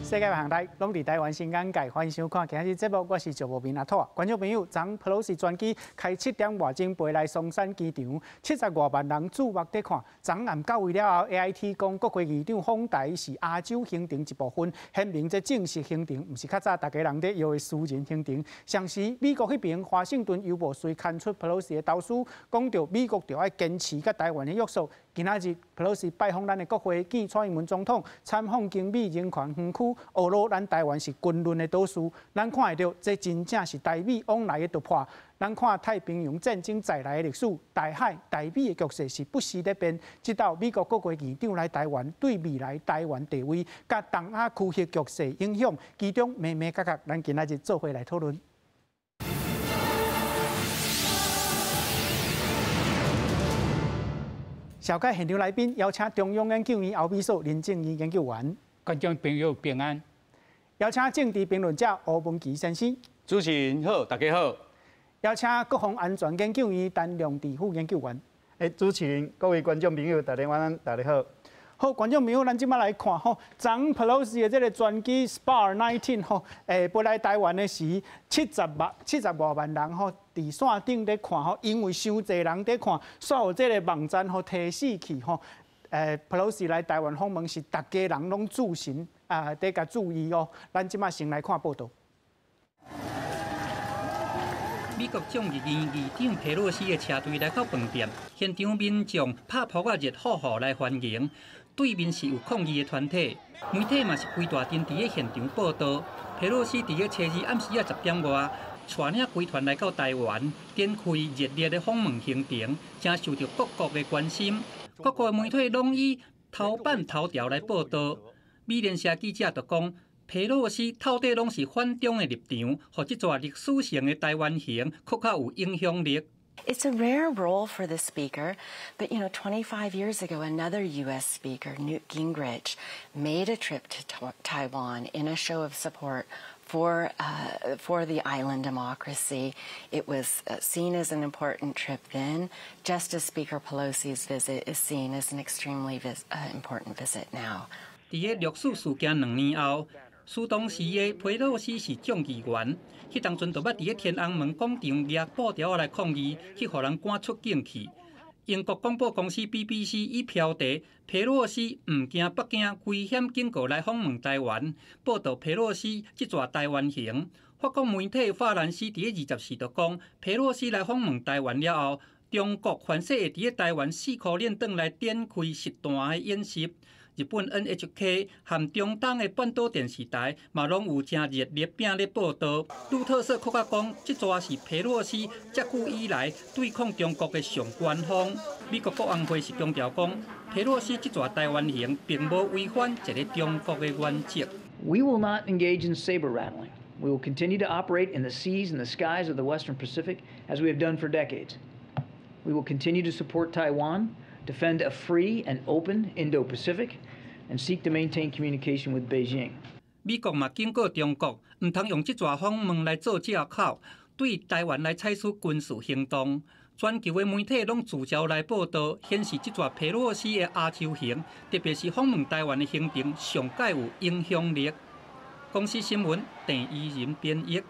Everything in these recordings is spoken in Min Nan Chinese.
世界航台攏佇台灣新眼界，歡迎收看今日節目，我是趙無明阿拓。觀眾朋友，昨佩洛西專機開7點外鐘飛來松山機場，70外萬人注目佇看。昨暗到位了後，AIT 講國會議長訪台是亞洲行程一部分，顯明這正式行程，毋是較早逐家人咧搖的私人行程。同時，美國彼邊華盛頓郵報隨刊出佩洛西的投書，講著美國著愛堅持佮台灣的約束。今仔日佩洛西拜訪咱的國會，見蔡英文總統，參訪景美人權園區，呵咾咱台灣是軍論的島嶼。咱看會著，這真正是台美往來的突破。咱看太平洋戰爭在內的歷史，台海、台美的局勢是不時咧變。這道美國國會議長來台灣，對未來台灣地位、佮東亞區域局勢影響，其中眉眉角角，咱今仔日做伙來討論。紹介現場來賓，邀請中央研究院歐美所林正義研究員。觀眾朋友平安。邀請政治評論者吳文祺先生。主持人好，大家好。邀請國防安全研究院陳良智副研究員。主持人、各位觀眾朋友，大家晚安，大家好。好，觀眾朋友，咱這擺來看吼，昨佩洛西的這個專機 Spar 19 吼，飛來台灣的時，70外萬人吼，佇線頂咧看吼，因為傷濟人佇看，煞予這個網站吼提死去吼。佩洛西來台灣訪問是逐家人攏注神啊，佇共注意哦。咱這擺先來看報道。美國眾議院議長佩洛西的車隊來到飯店，現場民眾拍噗仔熱呼呼來歡迎。對面是有抗議的團體，媒體嘛是規大陣佇咧現場報道。佩洛西佇咧初二暗時仔10點外，帶領規團來到台灣，展開熱烈的訪問行程，誠受著各國的關心。各國媒體攏以頭版頭條來報道。美聯社記者就講，佩洛西透底攏是反中的立場，予這逝歷史性的台灣行閣較有影響力。 It's a rare role for the speaker, but 25 years ago, another U.S. speaker, Newt Gingrich, made a trip to Taiwan in a show of support for the island democracy. It was seen as an important trip then, just as Speaker Pelosi's visit is seen as an extremely important visit now. 佇咧六四事件2年後，時當時的佩洛西是眾議員，彼當陣就捌佇咧天安門廣場攑布條仔來抗議，去予人趕出境去。英國廣播公司 BBC 以標題“佩洛西毋驚北京危險警告來訪問台灣”報導佩洛西這逝台灣行。法國媒體法蘭西佇咧24就講，佩洛西來訪問台灣了後，中國反勢會佇咧台灣四箍鏈轉來展開實彈的演習。日本 NHK 和中東的半島電視台嘛，攏有誠熱烈拼咧報導。路透社閣較講，這逝是佩洛西遮久以來對抗中國的上高峰。美國國安會是強調講，佩洛西這逝台灣行並無違反一個中國的原則。 We will not engage in saber rattling. We will continue to operate in the seas and the skies of the Western Pacific as we have done for decades. We will continue to support Taiwan, defend a free and open Indo-Pacific, and seek to maintain communication with Beijing. 美國嘛警告中國，毋通用這逝訪問來做藉口，對台灣來採取軍事行動。全球的媒體攏聚焦來報導，顯示這逝佩洛西的亞洲行，特別是訪問台灣的行程，上蓋有影響力。公視新聞鄭怡仁編譯。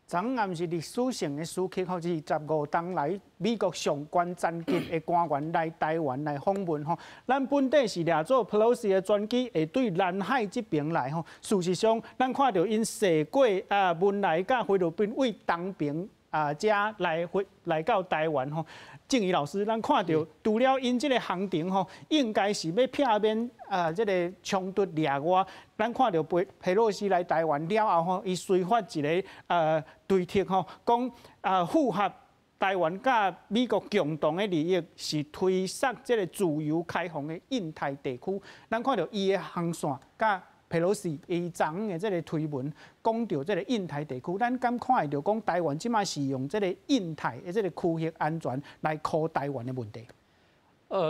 昨暗是歷史性的時刻，吼，25冬來美國上懸層級的官員來台灣來訪問，吼。咱本底是掠做佩洛西的專機會對南海這邊來，吼。事實上，咱看著𪜶踅過啊，汶萊佮菲律賓對東邊啊，遮來回來到台灣，吼。正義老師，咱看著除了𪜶這個行程吼，應該是欲避免啊，這個衝突掠外。咱看著佩洛西來台灣了後吼，伊隨發一個推特吼，講啊符合台灣佮美國共同的利益，是推捒這個自由開放的印太地區。咱看著伊的航線佮佩洛西伊昨昏的這個推文講著這個印太地區，咱敢看會著講台灣這擺是用這個印太的這個區域安全來箍台灣的問題？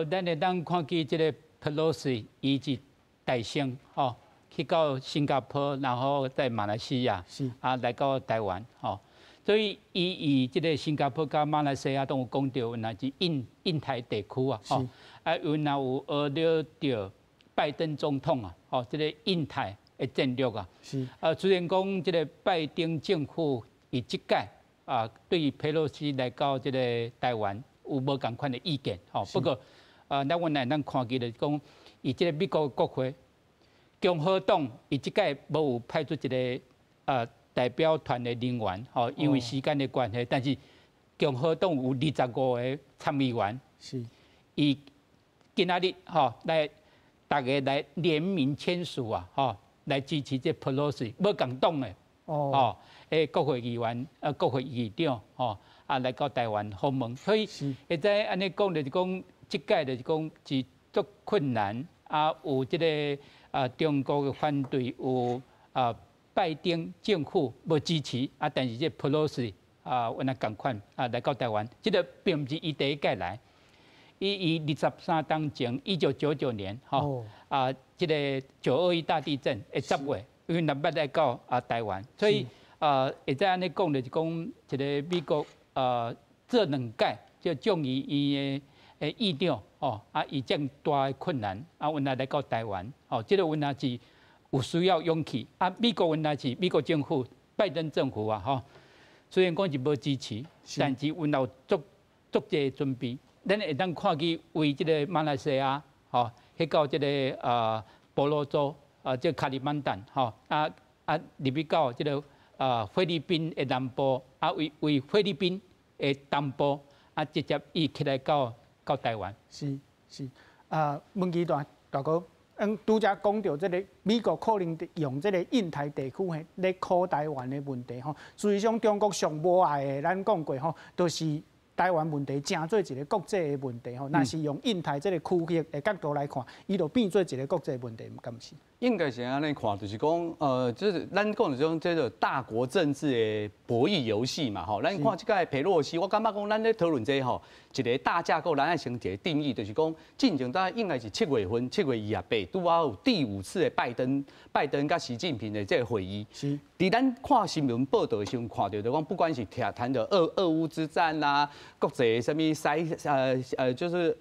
咱會當看見這個佩洛西伊是代先吼，去到新加坡，然後在馬來西亞，啊，來到台灣，吼，所以伊以這個新加坡佮馬來西亞攏有講著，若是印太地區啊，吼，啊，𪜶若有呵咾著拜登總統啊，吼，這個印太的的戰略啊。雖然講這个拜登政府伊這屆啊，對佩洛西來到這个台灣有無仝款的意見，吼。不過啊，咱原來咱看見就是講，伊這个美國國會共和黨伊這屆無有派出一个代表團的人員，吼，因為時間的關係，但是共和黨有25個參議員，伊今仔日吼來逐家來聯名簽署啊，吼，來支持這佩洛西，無仝黨的，哦，國會議員、國會議長，吼，啊來到台灣訪問，所以會使按呢講就是講，這屆就是講是足困難，啊有這个啊中國的反對，有啊拜登政府無支持，啊但是這佩洛西啊，原來仝款啊來到台灣，這个並毋是伊第一屆來，伊23冬前，1999年吼啊，這个9·21大地震的10月，伊若捌來到啊台灣，所以啊會使按呢講就是講，這个美國啊這兩屆這眾議院的議長吼啊，伊這麼大的困難啊，原來來到台灣，吼，這个原來是有需要勇氣啊。美國原來是美國政府拜登政府啊，吼，雖然講是無支持，但是原來有足足濟準備。咱會當看見為這个馬來西亞，吼，去到這个婆羅洲啊，這個加里曼丹，吼，啊啊入去到這个菲律賓的南部，啊為為菲律賓的東部，啊直接伊起來到台灣。是是，啊，文基大大哥，嗯，拄才講著這个美國可能用這个印太地區嘿咧箍台灣的問題吼，事實上中國上無愛的，咱講過吼，就是台灣問題成做一个國際的問題吼，若是用印太這个區域的角度來看，伊就變做一个國際問題，敢毋是？應該是按呢看，就是講，就是咱講的這種這個大國政治的博弈遊戲嘛，吼。咱看這個佩洛西，我感覺講咱咧討論這個吼，一个大架構，咱愛先一个定義，就是講，進前大概應該是7月份，7月28，拄好有第五次的拜登佮習近平的這个會議。佇咱看新聞報道的時陣，看著就講，不管是談著俄烏之戰啦，國際啥物塞就是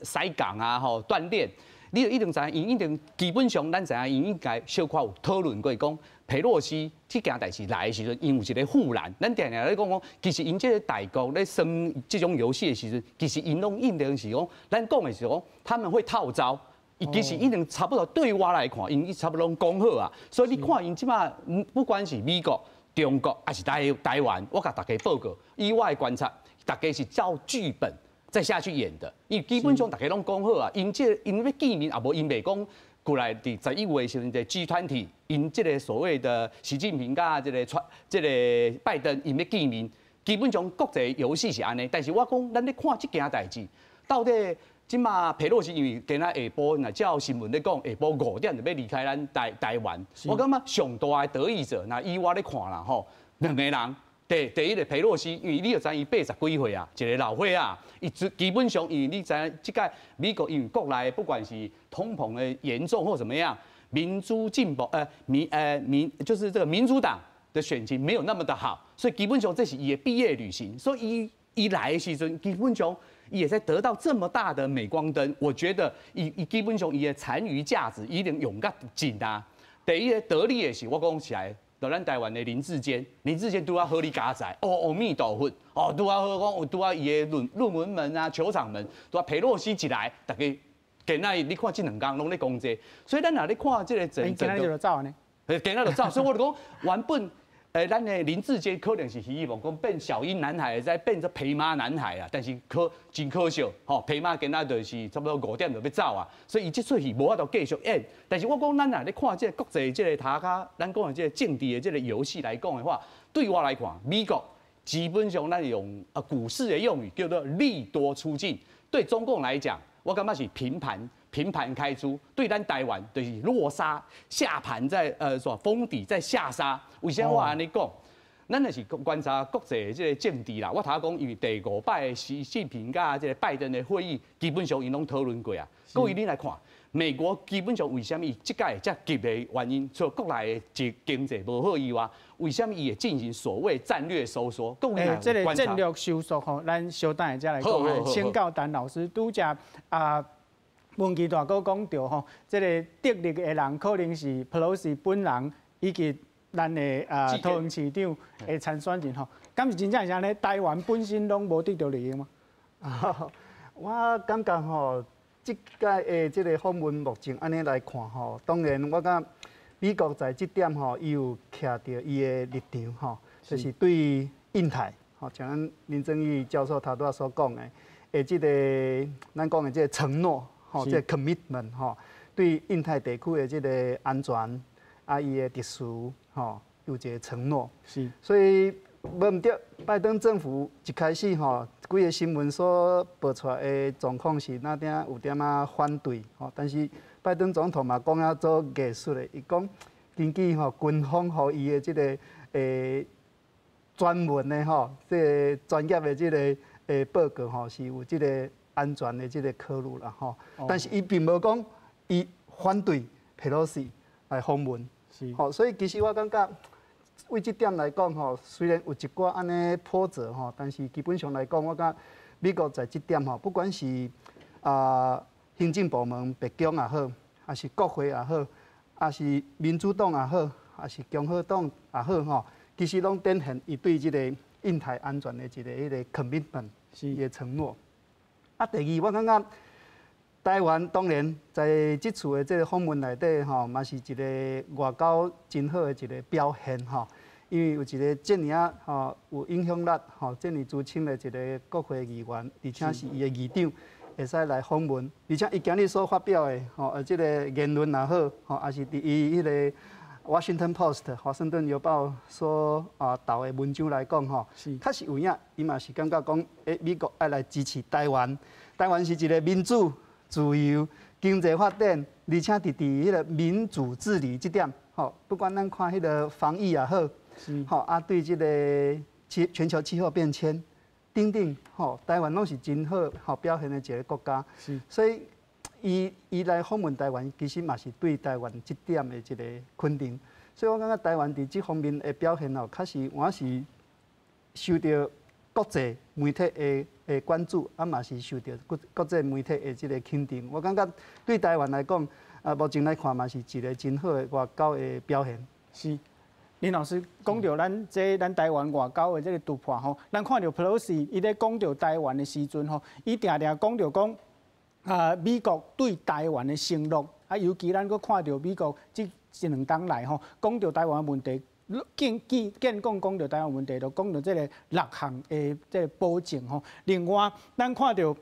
塞港啊，吼斷鏈。你就一定知影，𪜶一定基本上，咱知影𪜶應該小可有討論過，講佩洛西這件代誌來的時陣，𪜶有一个護欄。咱定定咧講講，其實𪜶這个大國咧耍這種遊戲的時陣，其實𪜶攏一定是講，咱講的是講，他們會套招。伊其實一定差不多對我來看，𪜶差不多攏講好啊。所以你看𪜶這馬，不管是美國、中國，還是台灣，我共大家報告，以我的觀察，大家是照劇本再下去演的，因為基本上大家攏講好啊，𪜶這𪜶欲見面也無𪜶袂講過來佇11月的時陣，這 G20，𪜶這个所謂的習近平佮這个川這个拜登𪜶欲見面，基本上國際遊戲是按呢。但是我講，咱咧看這件代誌，到底這馬佩洛西因為今仔下晡若照新聞咧講，下晡5點就欲離開咱台灣，我感覺上大的得益者，若以我咧看啦吼，兩個人。第一个佩洛西，因為你就知伊80幾歲啊，一个老歲仔，伊基本上因為你知影，這屆美國因為國內不管是通膨的嚴重或怎麼樣，民主進步民民就是這個民主黨的選情沒有那麼的好，所以基本上這是伊的畢業旅行，所以伊來的時陣，基本上伊會使得到這麼大的鎂光燈，我覺得伊基本上伊的殘餘價值一定用甲盡啊。第一个得利的是我講起來。就咱台灣的林智堅，林智堅拄仔好哩佳哉，哦，阿彌陀佛，哦，拄仔好講，拄仔伊的論文門啊、球場門，拄仔佩洛西一來，大家今仔日你看這兩工攏咧講這個，所以咱若咧看這个整今仔日就走呢，今仔就走，所以我就講原本，咱的林智堅可能是希望講變小英男孩，再變做陪媽男孩啊，但是可真可惜，吼，陪媽今仔就是差不多5點就欲走啊，所以伊這齣戲無法度繼續演。但是我講咱若咧看這个國際這个頭跤，咱講的這个政治的這个遊戲來講的話，對我來看，美國基本上咱用股市的用語叫做利多出盡。對中共來講，我感覺是平盤。平盤開出，對咱台灣就是落殺下盤在說封底在下殺。為啥我按呢講？咱若是觀察國際的這个政治啦。我頭先講，因為第五擺習近平佮這个拜登的會議，基本上𪜶攏討論過啊。各位你來看，美國基本上為啥物這屆遮急的原因，除了國內的經濟無好以外，為啥物伊會進行所謂戰略收縮？各位欸，這个戰略收縮吼，咱稍等下再來講。請教陳老師，拄才啊。文琪大哥講著吼，這个得力的人可能是佩洛西本人以及咱的桃園市長的參選人吼，敢是真正是按呢？台灣本身攏無得著利益嗎？我感覺吼，這擺的這个訪問目前按呢來看吼，當然我感覺美國在這點吼，伊有徛著伊的立場吼，就是對印太，吼，像咱林正義教授頭拄仔所講的，的這个咱講的這个承諾，吼，這个 commitment 吼，對印太地區的這个安全啊，伊的秩序，吼，有一个承諾。所以無毋對，拜登政府一開始吼，規个新聞所報出來的狀況是那點有點仔反對，吼，但是拜登總統嘛講啊做藝術的，伊講根據吼軍方予伊的這个專門的吼，這个專業的這个報告吼，是有這个安全的這个考慮啦吼，但是伊並無講伊反對佩洛西來訪問，吼，所以其實我感覺，為這點來講吼，雖然有一寡按呢波折吼，但是基本上來講，我感覺美國在這點吼，不管是行政部門白宮也好，抑是國會也好，抑是民主黨也好，抑是共和黨也好吼，其實攏展現伊對這个印太安全的一个彼个 commitment，伊的承諾。啊，第二，我感覺台灣當然在這次的這个訪問內底吼，嘛是一个外交真好的一个表現吼。因為有一个這爾仔吼有影響力吼，這爾資深的一个國會議員，而且是伊的議長，會使來訪問，而且伊今日所發表的吼，這个言論也好，吼，抑是佇伊彼个 Washington Post 華盛頓郵報所投的文章來講吼，確實有影，伊嘛是感覺講，美國愛來支持台灣，台灣是一个民主、自由、經濟發展，而且佇彼个民主治理這點，吼，不管咱看彼个防疫也好，吼啊對這个全球氣候變遷等等，吼，台灣攏是真好吼表現的一个國家，所以伊來訪問台灣，其實嘛是對台灣這點的一个肯定。所以我感覺台灣佇這方面的表現吼，確實我是受著國際媒體的關注，啊嘛是受著國際媒體的這个肯定。我感覺對台灣來講，目前來看嘛是一个真好的外交的表現。是，林老師講著咱這咱台灣外交的這个突破吼，咱看著佩洛西伊咧講著台灣的時陣吼，伊定定講著講美國對台灣的承諾，啊，尤其咱閣看著美國這一兩冬來吼，講著台灣問題，見見見講講著台灣問題，就講著這个六項的這个保證吼。另外，咱看著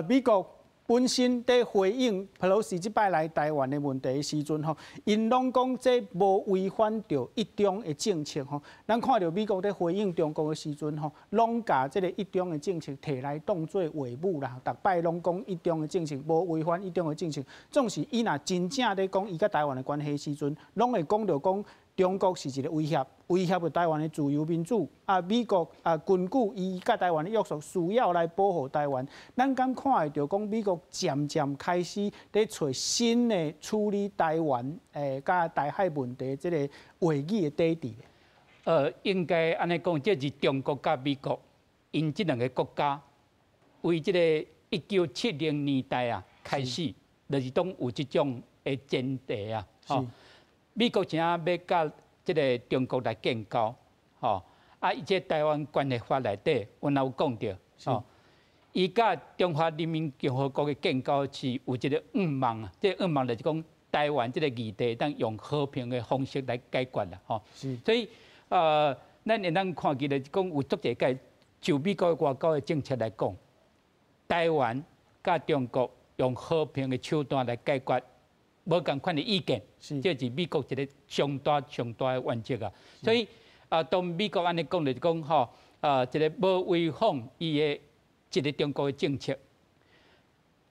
美國本身佇回應佩洛西這擺來台灣的問題的時陣吼，𪜶攏講這無違反著一中的政策吼。咱看著美國佇回應中國的時陣吼，攏共這个一中的政策提來當做話語啦。逐擺攏講一中的政策無違反一中的政策，總是伊若真正咧講伊佮台灣的關係時陣，攏會講著講中國是一个威脅，威脅著台灣的自由民主。啊，美國啊，根據伊佮台灣的約束，需要來保護台灣。咱敢看會著講，美國漸漸開始咧揣新的處理台灣佮台海問題這个話語的體制。應該按呢講，這是中國佮美國，𪜶這兩个國家，為這个1970年代啊開始，就是講有這種的前提啊。美國真正欲佮這个中國來建交，吼啊！伊這台灣關係法內底，阮也有講著，吼，伊佮中華人民共和國的建交是有一个願望啊，這個願望就是講台灣這个議題，當用和平的方式來解決啦，吼。所以，咱會當看見就是講有足濟擺就美國外交的政策來講，台灣佮中國用和平的手段來解決無仝款的意見，這是美國一个上大上大的原則啊。所以啊，當美國按呢講就是講吼，一个無違反伊的一个中國的政策，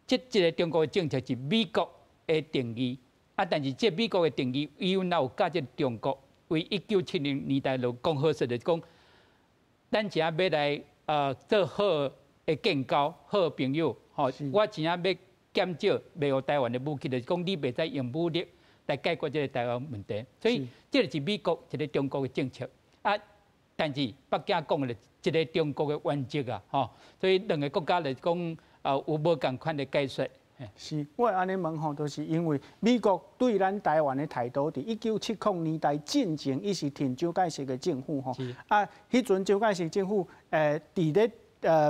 這一个中國的政策是美國的定義啊，但是這美國的定義，伊有哪有佮這个中國為1970年代就講好勢，就是講，咱真欲來做好的建交，好朋友，吼，我真正欲減少賣予台灣的武器，就是講你袂使用武力來解決這个台灣問題，所以這个是美國一个中國的政策啊。但是北京講的一个中國的原則啊，吼，所以兩个國家來講有無仝款的解說，是，我按呢問吼，就是因為美國對咱台灣的態度，佇1970年代進前，伊是挺蔣介石的政府吼。啊，彼陣蔣介石政府，佇咧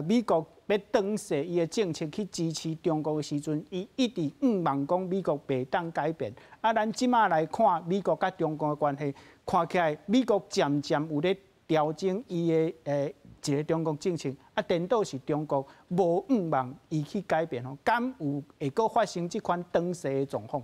美國欲轉勢伊的政策去支持中國的時陣，伊一直向望講美國袂當改變。啊，咱這馬來看美國佮中國的關係，看起來美國漸漸有咧調整伊的一個中國政策，啊，顛倒是中國無向望伊去改變吼，敢有會閣發生這款轉勢的狀況？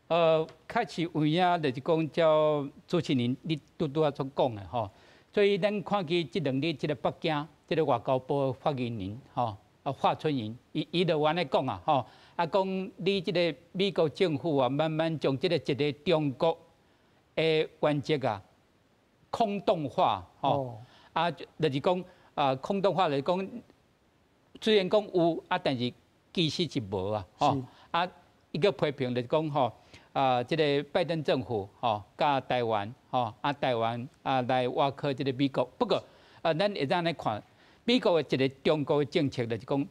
確實有影，就是講照主持人你拄拄仔所講的吼，所以咱看見這兩日這个北京這个外交部發言人吼，啊華春瑩，伊就按呢講啊吼，啊講你這个美國政府啊，慢慢將這个一个中國的原則啊空洞化吼，啊就是講啊空洞化就是講，雖然講有啊，但是其實是無啊，吼啊伊閣批評就是講吼。啊，這个拜登政府吼，佮台灣吼，啊台灣啊來倚靠這个美國。不過啊，咱會當來看美國的一个中國的政策，就是講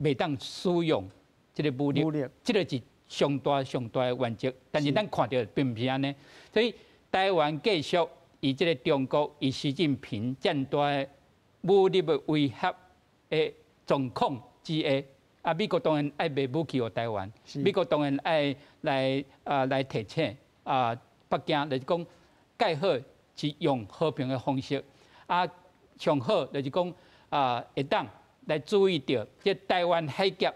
袂當使用這个武力，這个是上大上大的原則。但是咱看著並毋是按呢，所以台灣繼續以這个中國以習近平遮大的武力的威脅的狀況之下。啊，美國當然愛賣武器予台灣，美國當然愛來提醒啊，北京就是講，蓋好是用和平的方式，啊，上好就是講啊，會當來注意著，這台灣海峽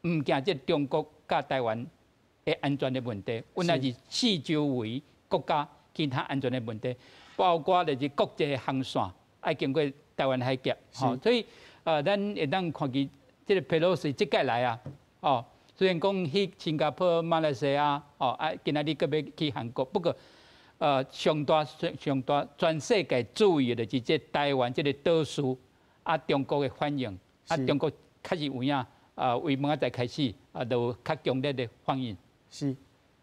毋驚這中國佮台灣的安全的問題，阮也是四周圍國家其他安全的問題，包括就是國際航線愛經過台灣海峽，吼，所以啊，咱會當看見。這个佩洛西這擺來啊，哦，雖然講去新加坡、馬來西亞，哦，啊，今仔日閣欲去韓國，不過，上大上大，全世界注意的就是這台灣這个島嶼啊，中國的反應，啊，中國確實有影啊，為明仔載開始啊，就有較強烈的反應。是，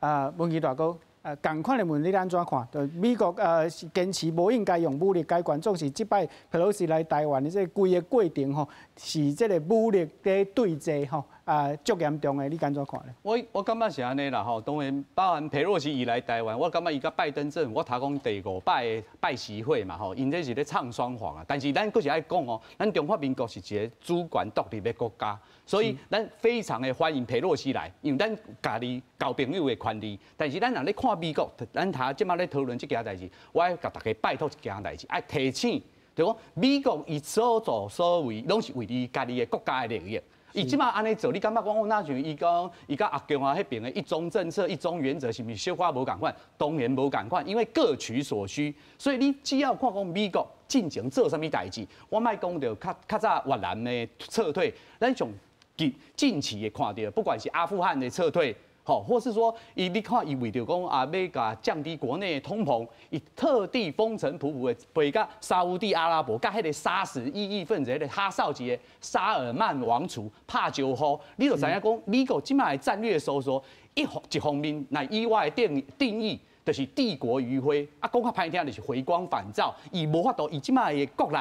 啊，文琪大哥，仝款的問題你按怎看？就美國是堅持無應該用武力解決，總是這擺佩洛西來台灣的這個規个過程吼，是這个武力的對峙吼，啊，足嚴重的，你按怎看咧？我感覺是按呢啦吼，當然包含佩洛西伊來台灣，我感覺伊佮拜登政府，我頭講第五擺的拜習會嘛吼，𪜶這是咧唱雙簧啊。但是咱閣是愛講哦，咱中華民國是一个主權獨立的國家，所以咱非常的歡迎佩洛西來，因為咱家己交朋友的權利。但是咱若咧看美國，咱頭這馬咧討論這件代誌，我愛共大家拜託一件代誌，愛提醒，就講美國伊所作所為，攏是為伊家己的國家的利益。伊這馬按呢做，你感覺講若像伊講伊佮阿共啊彼爿的一中政策、一中原則，是毋是小可無仝款？當然無仝款，因為各取所需。所以你只要看講美國進前做啥物代誌，我莫講著較較早越南的撤退，咱從近近期會看著，不管是阿富汗的撤退。吼，或是說，伊你看伊為著講啊，欲共降低國內通膨，伊特地風塵僕僕的飛到沙烏地阿拉伯，佮彼个殺死異議分子彼个哈紹吉的沙爾曼王儲拍招呼，你就知影講，美國這馬的戰略收縮，一方面，若以我的定義，就是帝國餘暉，啊，講較歹聽就是回光返照，伊無法度，伊這馬的國力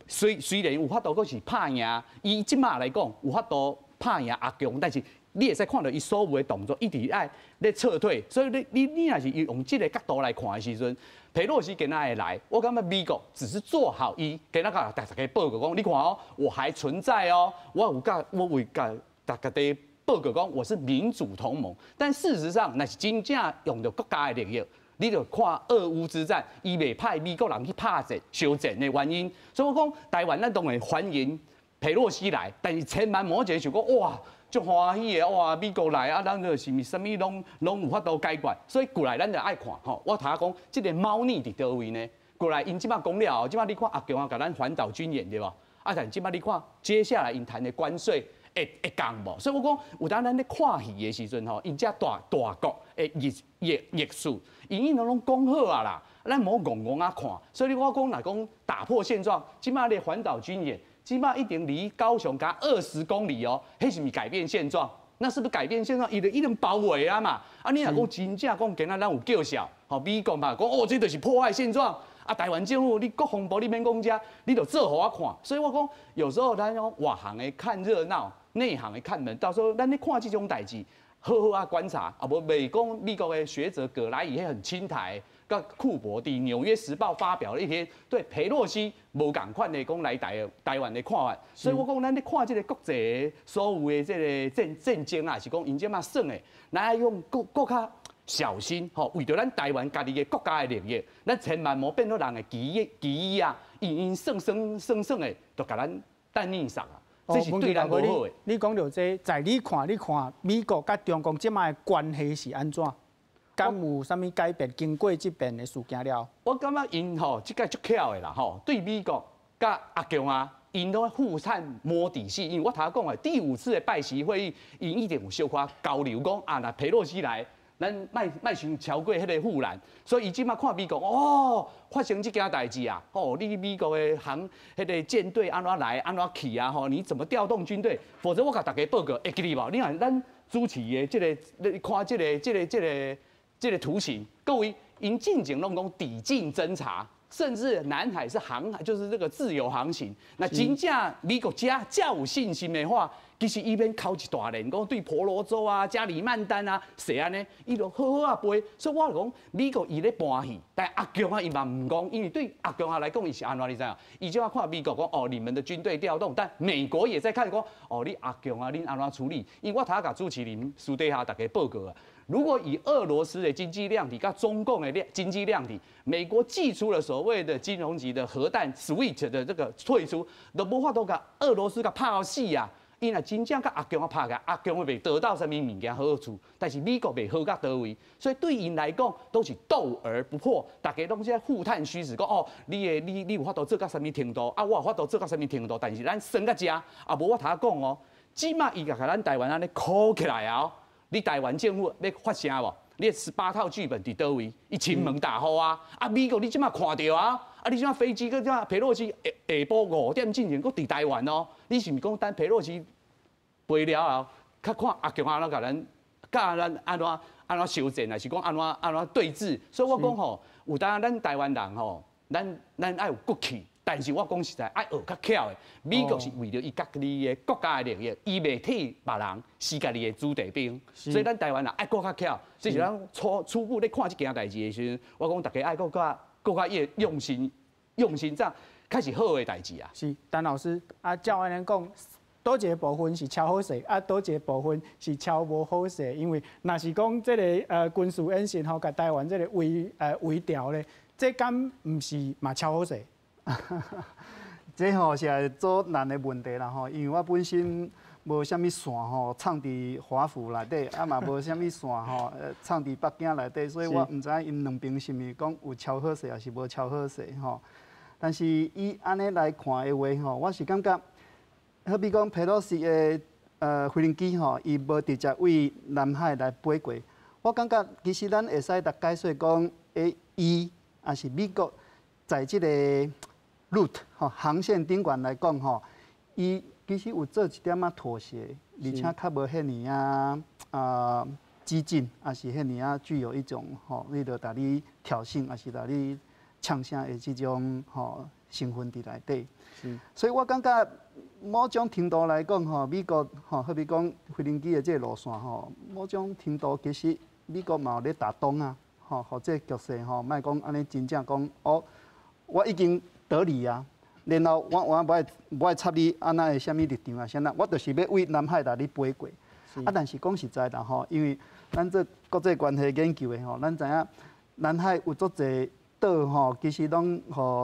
雖然有法度，閣是拍贏，伊這馬來講有法度拍贏阿共，但是你會使看著伊所有的動作，一直愛咧撤退，所以你若是用這个角度來看的時陣，佩洛西今仔會來，我感覺美國只是做好伊今仔共大家報告講，你看哦，我還存在哦，我有佮我為共大家報告講我是民主同盟，但事實上若是真正用著國家的利益，你就看俄烏之戰，伊袂派美國人去拍戰、相戰的原因，所以我講台灣咱當然歡迎佩洛西來，但是千萬莫一个想講哇，足歡喜的哇！美國來啊，咱就是毋是啥物攏有法度解決，所以過來咱就愛看吼。我頭仔講這个貓膩佇佗位呢？過來𪜶這馬講了後，這馬你看阿共啊，共咱環島軍演對無？啊，但這馬你看接下來𪜶談的關稅會降無？所以我講有當咱咧看戲的時陣吼，𪜶這大大國的藝術，𪜶已經攏講好啊啦，咱莫戇戇仔看。所以我講若講打破現狀，這馬咧環島軍演。這馬已經離高雄才20公里哦，彼是毋是改變現狀？那是不是改變現狀？伊就已經包圍啊嘛！啊，你若講真正講今仔咱有叫囂，吼美國嘛講哦，這就是破壞現狀。啊，台灣政府你國防部你免講遮，你就做予我看。所以我講，有時候咱講外行的看熱鬧，內行的看門。到時候咱咧看這種代誌，好好啊觀察。啊，無袂講美國的學者葛萊儀彼很親台，佮庫珀佇《紐約時報》發表了一篇對裴洛西無仝款的講來台灣的看法。所以我講，咱咧看這個國際所有的這個戰爭啊，是講𪜶這馬耍的，咱愛用閣閣較小心吼，為著咱台灣家己的國家的利益，咱千萬莫變做人的棋棋啊！𪜶𪜶耍耍耍耍的，就共咱等你殺啊！這是對咱無好的。你講著這，在你看，你看美國佮中國這馬的關係是按怎？敢有啥物改變？經過這遍的事件了，我感覺𪜶吼，這擺足巧的啦吼，對美國佮阿共啊，𪜶攏互探摸底細。因為我頭先講的第五次的拜習會議，𪜶一定有小可交流，講啊，若裴洛西來。咱莫莫傷超過彼個護欄，所以伊這馬看美國哦，發生這件代誌啊，哦，你美國的航彼個艦隊按怎來按怎去啊？吼，你怎麼調動軍隊？否則我共大家報告，會記得無？你看咱主持的這個，你看這個圖形，各位，𪜶進前攏講抵近偵察，甚至南海是航海，就是這個自由航行。那真正美國遮遮有信心的話，其實伊免敲一大連，講對婆羅洲啊、加里曼丹啊，是按呢，伊就好好啊飛。所以我講美國伊咧搬戲，但阿共啊伊嘛毋講，因為對阿共啊來講，伊是按怎你知影？伊這馬看美國講哦，你們的軍隊調動，但美國也在看講哦，你阿共啊，恁按怎處理？因為我頭先共主持人私底下逐家報告啊。如果以俄羅斯的經濟量體佮中共的量經濟量體，美國祭出了所謂的金融級的核彈 SWIFT 的這個退出，都無法度共俄羅斯共拍予死啊！伊若真正佮阿共啊拍起來，阿共會袂得到啥物物件好處，但是美國袂好到佗位，所以對𪜶來講都是鬥而不破，大家攏是互探虛實，講哦，你的你你有法度做到啥物程度，啊，我有法度做到啥物程度，但是咱算到遮，啊，無我頭先講哦，這馬伊共咱台灣按呢箍起來啊！你台灣政府欲發聲無？你18套劇本佇佗位？伊親門大戶啊！啊，美國你這馬看著啊！啊，你這馬飛機閣這馬裴洛西下下晡5點進前閣佇台灣哦。你是毋是講等裴洛西飛了後，較看阿共按怎共咱，佮咱按怎按怎修正，還是講按怎按怎對峙？所以我講吼，有當咱台灣人吼，咱愛有骨氣。但是我講實在，愛學較巧的。美國是為著伊家己的國家的利益，伊袂替別人死家己的子弟兵。所以咱台灣人愛閣較巧。這是咱初初步咧看這件代誌的時陣，我講大家愛閣較閣較用心用心，這樣較是好的代誌啊。是，陳老師啊，照按呢講，佗一個部分是超好勢，啊，佗一個部分是超無好勢，因為若是講這個軍事演習吼，共台灣這個圍牢咧，這敢毋是嘛超好勢？這吼是足難的問題啦吼，因為我本身無啥物線吼，藏佇華府內底，啊嘛無啥物線吼，藏佇北京內底，所以我毋知影𪜶兩邊是毋是講有超好勢，抑是無超好勢吼。但是以按呢來看的話吼，我是感覺，好比講佩洛西的飛行機吼，伊無直接對南海來飛過，我感覺其實咱會使來解說講，伊抑是美國在這個 route 吼航線頂懸來講吼，伊其實有做一點仔妥協，而且較無遐爾仔激進，抑是遐爾仔具有一種吼，你著共你挑釁，抑是共你嗆聲的這種吼成分佇內底。所以我感覺某種程度來講吼，美國吼，好比講飛行機的這個路線吼，某種程度其實美國嘛有咧打擋啊，吼，予這個局勢吼，莫講按呢真正講哦，我已經得利啊，然後我無愛插你按怎的啥物立場啊，啥物，我就是欲對南海共你飛過。啊，但是講實在啦吼，因為咱做國際關係研究的吼，咱知影南海有足濟島吼，其實攏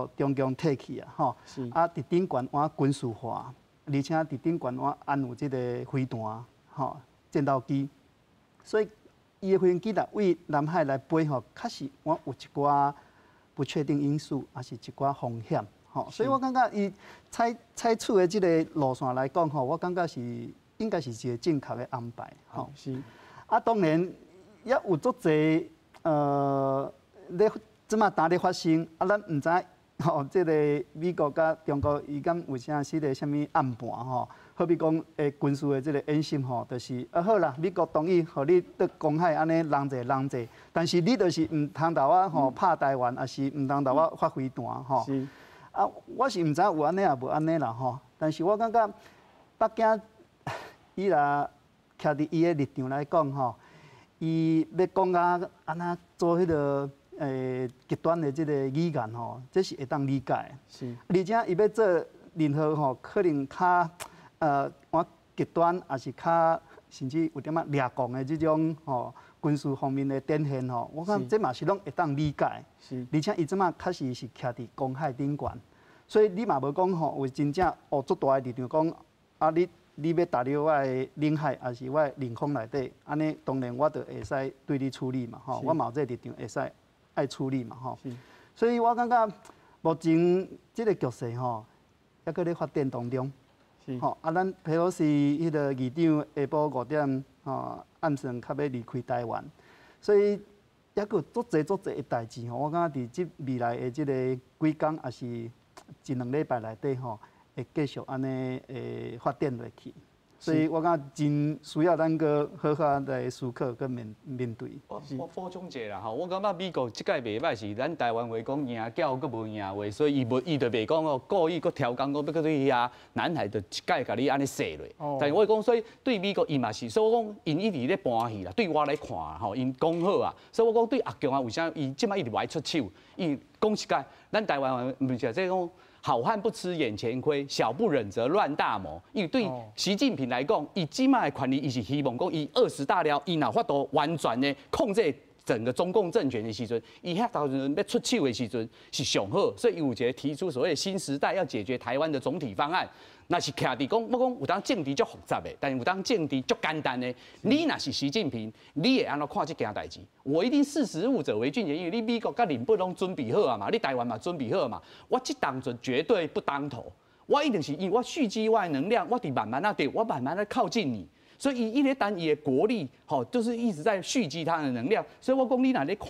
予中共提去啊，吼。啊，佇頂懸換軍事化，而且佇頂懸換安有這個飛彈，吼，戰鬥機，所以伊的飛行機若對南海來飛吼，確實我有一寡不確定因素，抑是一寡風險，吼。所以我感覺伊採取的這個路線來講吼，我感覺是應該是一個正確的安排，吼。啊，當然也有足濟咧這馬當咧發生，啊，咱毋知吼，這个美國佮中國伊敢有啥說的啥物暗盤吼？好比講，軍事的這个演習吼，就是啊好啦，美國同意予你佇公海按呢攔截攔截，但是你就是毋通共我吼拍台灣，抑是毋通共我發飛彈吼。啊，我是毋知有按呢抑無按呢啦吼，但是我感覺北京伊若徛佇伊的立場來講吼，伊欲講甲按怎做彼个極端的這个語言吼，這是會當理解的。而且伊欲做任何吼，可能較往極端，抑是較甚至有點仔掠狂的這種吼軍事方面的展現吼，我感覺這嘛是攏會當理解。而且伊這馬確實是徛佇公海頂懸，所以你嘛無講吼有真正哦足大的立場講啊你你欲踏入我的領海，抑是我的領空內底，按呢當然我就會使對你處理嘛吼，我嘛有這個立場會使愛處理嘛吼。所以我感覺目前這个局勢吼，猶閣咧發展當中。吼啊，咱佩洛西彼个議長下晡5點吼暗算較欲離開台灣，所以猶閣有足濟足濟的代誌吼。我感覺佇這未來的這个幾工，抑是一兩禮拜內底吼，會繼續按呢會發展落去。所以我感覺真需要咱閣好好來思考佮面面對。我補充一下啦吼，我感覺美國這擺袂䆀是咱台灣話講贏叫閣無贏話，所以伊無伊就袂講哦，故意閣刁工講欲閣對遐南海就一擺共你按呢踅落。但是我講，所以對美國伊嘛是，所以我講𪜶一直咧盤戲啦。對我來看吼，𪜶講好啊，所以我講對阿強啊，為啥伊這擺一直無愛出手？伊講實在，咱台灣毋是這講。好漢不吃眼前虧，小不忍則亂大謀。因為對習近平來講，伊這擺的權力，伊是希望講，伊20大了，伊若法度完全的控制整個中共政權的時陣，伊遐當陣欲出手的時陣是上好，所以伊有一个提出所謂新時代要解決台灣的總體方案。若是徛佇講，我講有當政治足複雜的，但是有當政治足簡單的。你若是習近平，你會按怎看這件代誌？我一定識時務者為俊傑，因為你美國佮日本攏準備好啊嘛，你台灣嘛準備好嘛，我這當陣絕對不當頭，我一定是因為我蓄積我的能量，我佇慢慢仔對，我慢慢仔靠近你。所以伊一直等伊的國力，吼，就是一直在蓄積他的能量。所以我講你若咧看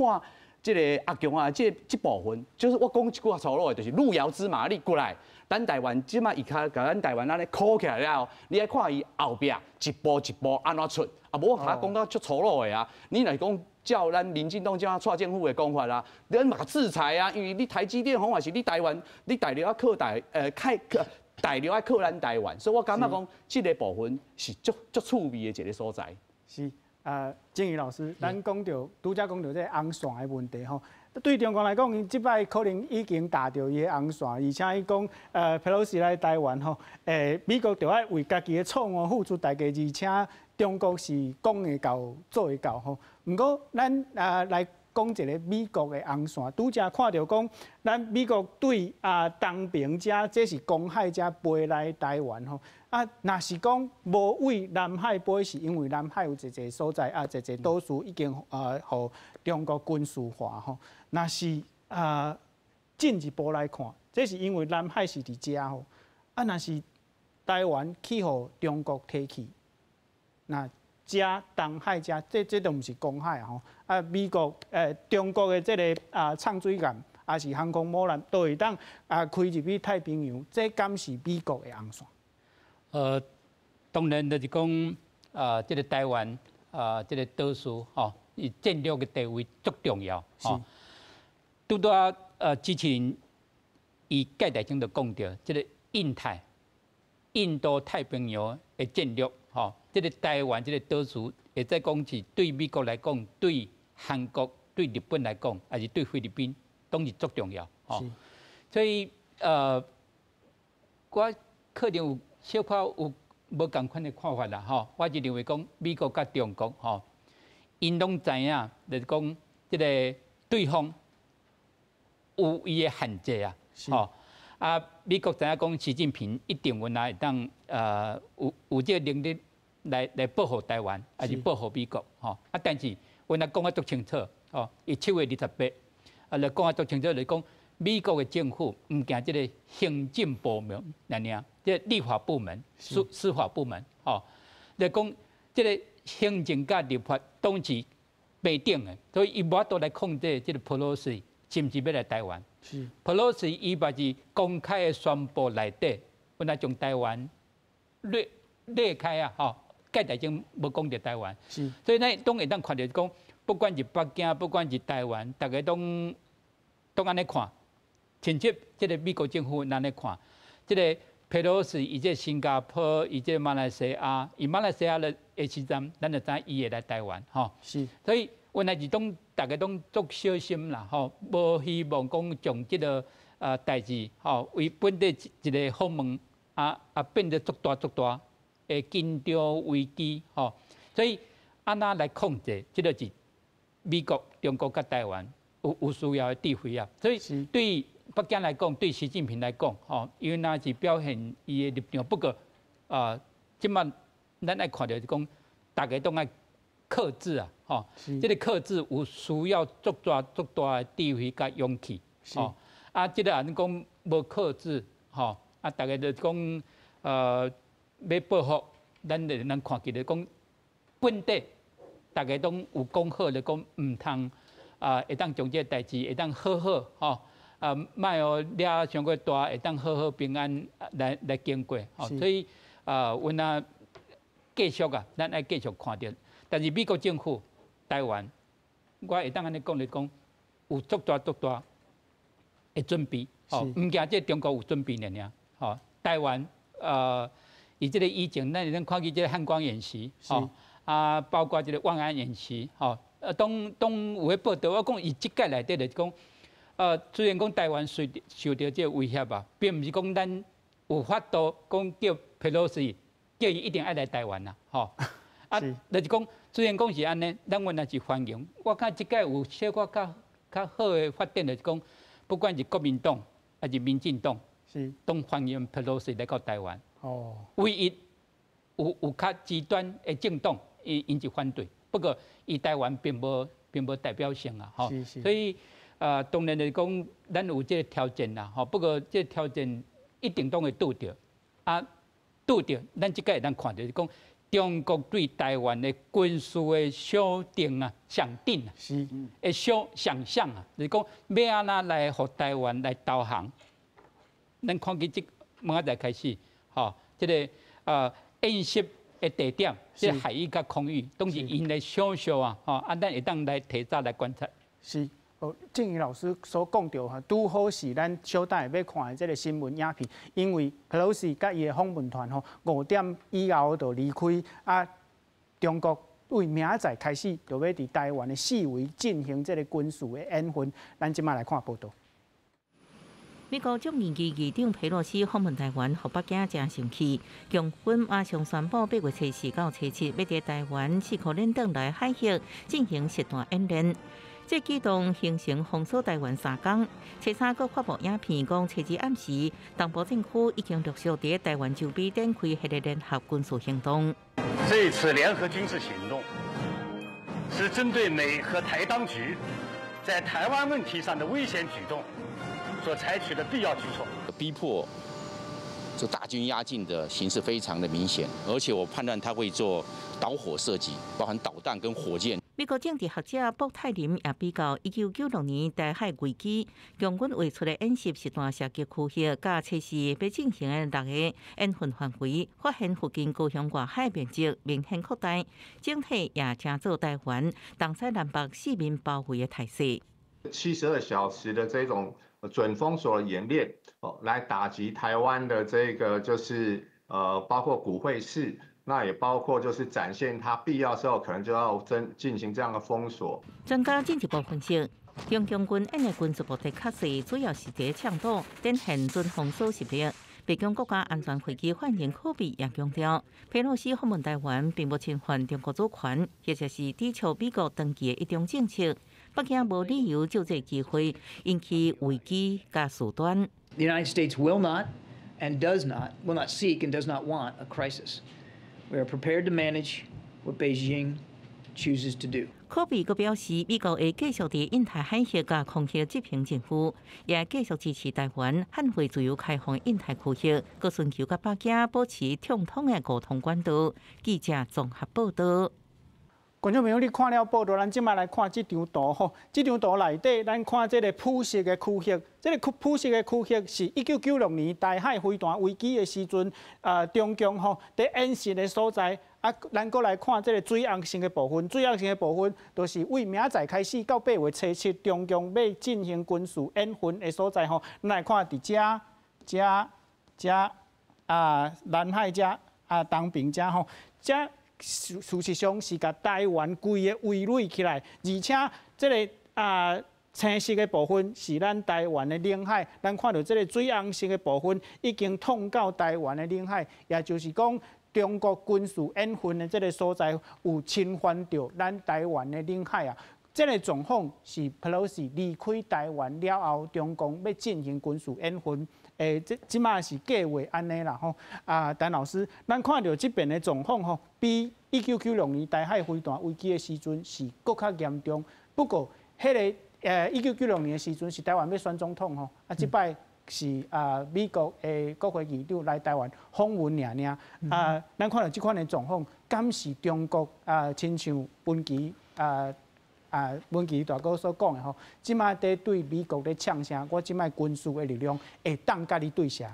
這个阿強啊，這部分，就是我講一句話粗魯的，就是路遙知馬力過來。咱台灣這擺伊較共咱台灣按呢箍起來了後，你愛看伊後壁一步一步按怎出，啊無我共他講到足粗魯的啊。你若講照咱民進黨這樣蔡政府的講法啦，咱嘛制裁啊，因為你台積電好還是你台灣，你大陸愛靠台，開大陸愛靠咱台灣，所以我感覺講這个部分是足足趣味的一个所在。是啊，靖宇老師，咱講著拄才講著這个紅線的問題吼。對中國來講，𪜶這擺可能已經踏著伊的紅線，而且伊講，佩洛西來台灣吼，美國著愛為家己的錯誤付出代價，而且中國是講會到做會到吼。毋過，咱啊來講一个美國的紅線，拄才看著講，咱美國對啊東爿遮這是公海遮飛來台灣吼。啊，若是講無對南海飛，是因為南海有濟濟所在啊，濟濟島嶼已經啊，予中國軍事化吼。若是啊進一步來看，這是因為南海是佇遮吼。啊，若是台灣去予中國提去，那遮東海遮，這都毋是公海吼。啊，美國中國的這个啊長水艦，抑是航空母艦，都會當啊開入去太平洋，這敢是美國的紅線？當然就是講，啊，這个台灣啊，這个島嶼吼，伊戰略的地位足重要。吼。拄拄仔之前，伊蓋大中就講著，這个印太、印度太平洋的戰略，吼，這个台灣這个島嶼，會使講是對美國來講，對韓國、對日本來講，抑是對菲律賓，攏是足重要。吼。所以我可能有小可有無仝款的看法啦，吼。我就認為講美國佮中國吼，𪜶攏知影，就是講這个對方有伊的限制啊，吼。啊，美國知影講習近平一定有會當有這个能力來保護台灣，抑是保護美國，吼。啊，但是阮若講得足清楚，吼，伊7月28，啊，來講得足清楚，就是講美國的政府毋驚這个行政部門爾爾，這个立法部門、司法部門，吼，來講這个行政佮立法攏是平等的，所以伊無法度來控制這个佩洛西。是毋是欲來台灣？是。佩洛西伊嘛是公開的宣布內底，本來將台灣掠掠開啊，吼，蓋代種無講著台灣。是。所以咱攏會當看著講，不管是北京，不管是台灣，逐家攏攏按呢看，親像這个美國政府按呢看，這个佩洛西伊這新加坡，伊這馬來西亞，伊馬來西亞的時陣，咱就知伊會來台灣，吼。是。所以原來是攏逐家攏足小心啦，吼，無希望講將這个代誌，吼，為本地一个訪問啊啊變得足大足大的緊張危機，吼。所以按怎來控制，這个是美國、中國佮台灣有需要的智慧啊。所以對北京來講，對習近平來講，吼，伊若是表現伊的立場。不過啊，這擺咱愛看著是講，逐家攏愛克制啊，吼，這个克制有需要足大足大的智慧佮勇氣，吼。啊，這个按呢講無克制，吼，啊，逐家就講欲報復，咱就能看見咧講，本地逐家攏有講好咧講，毋通啊，會當將這个代誌會當好好，吼。啊，莫予掠傷過大，會當好好平安來經過，吼。所以啊，阮啊繼續啊，咱愛繼續看著。但是美國政府、台灣，我會當按呢講來講，有足大足大的準備，吼，毋驚這中國有準備爾爾，吼。台灣伊這个以前，咱會當看見這个漢光演習，吼，啊，包括這个萬安演習，吼，當當有咧報道，我講伊這屆內底就是講。雖然講台灣受著這个威脅啊，並毋是講咱有法度講叫佩洛西叫伊一定愛來台灣啦，吼。啊，就是講雖然講是按呢，咱原來是歡迎。我看這屆有小可較較好的發展，就是講，不管是國民黨還是民進黨，是攏歡迎佩洛西來到台灣。哦。唯一有較極端的政黨，𪜶是反對。不過，伊台灣並無代表性啊，吼。所以。啊，當然就是講，咱有這个挑戰啦，吼。不過這个挑戰一定攏會拄著，啊，拄著，咱這屆會當看著是講，中國對台灣的軍事的想定啊、想定啊，是，會想想像啊，就是講欲按怎來予台灣來投降。咱看見這明仔載開始，吼，這个演習的地點，這个海域佮空域，攏是𪜶的想像啊，吼，啊，咱會當來提早來觀察。是。哦，正義老師所講著吼，拄好是咱小等下欲看的這个新聞影片，因為佩洛西佮伊的訪問團吼5點以後就離開啊，中國對明仔載開始就欲佇台灣的四圍進行這个軍事的演訓，咱這擺來看報道。美國眾議院議長佩洛西訪問台灣，予北京誠生氣，共軍馬上宣布8月24到初七，欲佇台灣四箍輪轉來海域進行實彈演練。這舉動形成封鎖台灣三工。初三閣發布影片，講初二暗時，東部戰區已經陸續佇台灣周邊展開彼个聯合軍事行動。這次聯合軍事行動是針對美和台當局在台灣問題上的危險舉動所採取的必要舉措。逼迫這大軍壓境的形勢非常的明顯，而且我判斷他會做導火射擊，包含導彈跟火箭。美國政治學者卜泰林也比較，1996年台海危機，共軍畫出的演習實彈射擊區域，佮測試欲進行的六個演訓範圍，發現附近高雄外海面積明顯擴大，整體也成做台灣東西南北四面包圍的態勢。 72小時的這種準封鎖的演練，哦，來打擊台灣的這個就是包括股匯市。那也包括就是展現它必要時候可能就要進行這樣的封鎖。專家進一步分析，中共軍演的軍事目的較細，主要是佇搶島，展現準封鎖實力。白宮國家安全會議發言人柯比也強調，佩洛西訪問台灣並無侵犯中國主權，或者是抵觸美國長期的一中政策。北京無理由藉這个機會引起危機佮事端。 The United States will not and does not will not seek and does not want a crisis. We are prepared to manage what Beijing chooses to do. 柯比閣表示，美國會繼續佇印太海域佮空域執行任務，也繼續支持台灣捍衛自由開放印太區域，閣尋求佮北京保持暢通的溝通管道。記者綜合報道。觀眾朋友，你看了報道，咱這擺來看這張圖吼。這張圖內底，咱看這個紫色的區域，這個紫色的區域是1996年台海飛彈危機的時陣，中共吼佇演習的所在。啊，咱閣來看這個水紅色的部分，水紅色的部分就是對明仔載開始到8月初7，中共欲進行軍事演訓的所在吼。咱來看佇遮、遮、遮啊，南海遮啊，東爿遮吼，遮。事實上是共台灣規个圍壘起來，而且這个青色的部分是咱台灣的領海，咱看著這个水紅色的部分已經淌到台灣的領海，也就是講中國軍事演訓的這个所在有侵犯著咱台灣的領海啊。這个狀況是佩洛西離開台灣了後，中共欲進行軍事演訓。這這馬是計劃按呢啦吼。啊，陳老師，咱看著這邊的狀況吼，比1996年台海飛彈危機的時陣是閣較嚴重。不過，彼个1996年的時陣是台灣欲選總統吼，啊，這擺是啊美國的國會議長來台灣訪問爾爾。啊，咱看著這款的狀況，敢是中國啊，親像文奇大哥所講的吼，這擺佇對美國咧嗆聲，我這擺軍事的力量會當共你對射。